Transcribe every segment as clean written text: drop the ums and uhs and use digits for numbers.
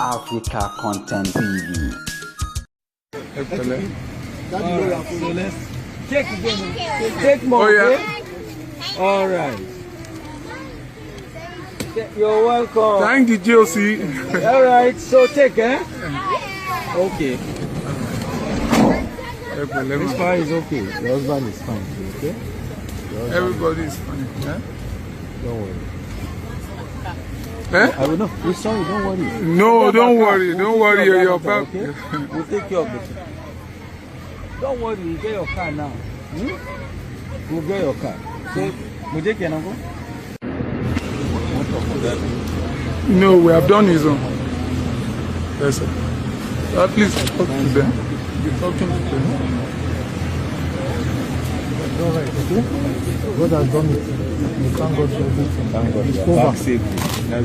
Africa Content TV. So let's take again. Take more. Oh, yeah. Okay? All right. You're welcome. Thank the GOC. All right. So take, eh? Okay. This one is okay. Your husband is fine. Okay. Everybody is fine. Eh? Don't worry. Eh? I will know. We're sorry. Don't worry. No, don't worry. We'll Don't take worry. care of You're that back. matter, okay? We'll take care of it. Don't worry. We'll get your car now. Hmm? We'll get your car. So, Muje can go? No, we have done his own. Yes, sir. At least talk to them. Be talking to them. All right, okay? God has done it. We thank God for everything. Thank God. It's over.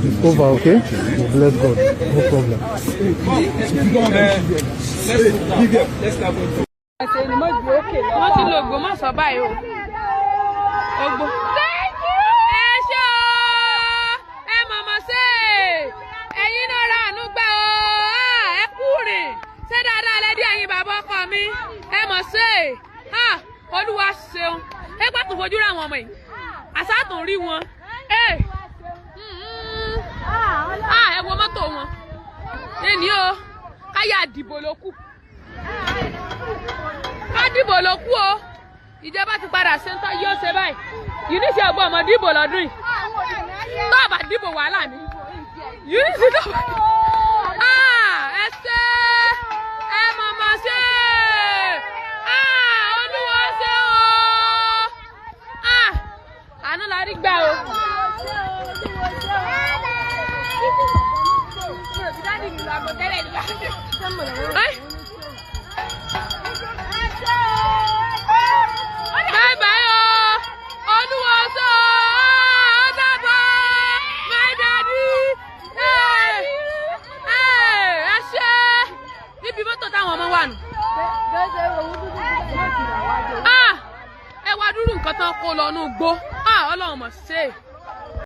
It's over, okay? We bless God. No problem. Wọ́n ti lo Ògbómọ̀ṣọ́ báyìí o. Ògbó. Ẹ ṣé o, ẹ mọ̀mọ́ ṣe ẹ̀yin náà ra àánú gbà o. Ẹ kú rìn ṣé dáadáa lẹ dé ẹ̀yin bàbá ọkọ mi, ẹ mọ̀ ṣe. Olúwa ṣeun, ẹ pàtó fojú ra àwọn ọmọ yìí, àṣà tó ń rí wọn. Ẹ wo mọ́tò wọn ẹni o, káyà dìbò ló kù, ká dìbò ló kù o. Ìjọba ti padà ṣe ń tọ́ yóò ṣe báyìí. Yìí ọgbọ́n ọmọ dìbò lọ́dún yìí, tó bá dìbò wàhálà ni yìí sì tó bá dìbò. Ẹ ṣé, ẹ mọ̀mọ́ ṣe, Olúwa ṣe o, àánú la rí gbà o. Bye bye o, Olúwa ṣe o, ó dàbọ̀, my daddy. Ẹ ṣé, níbi mọ́tò táwọn ọmọ wà nù. Ẹ wá dúró nǹkan tán kó lọ nú gbó, Ọlọ́run mọ̀ ṣe.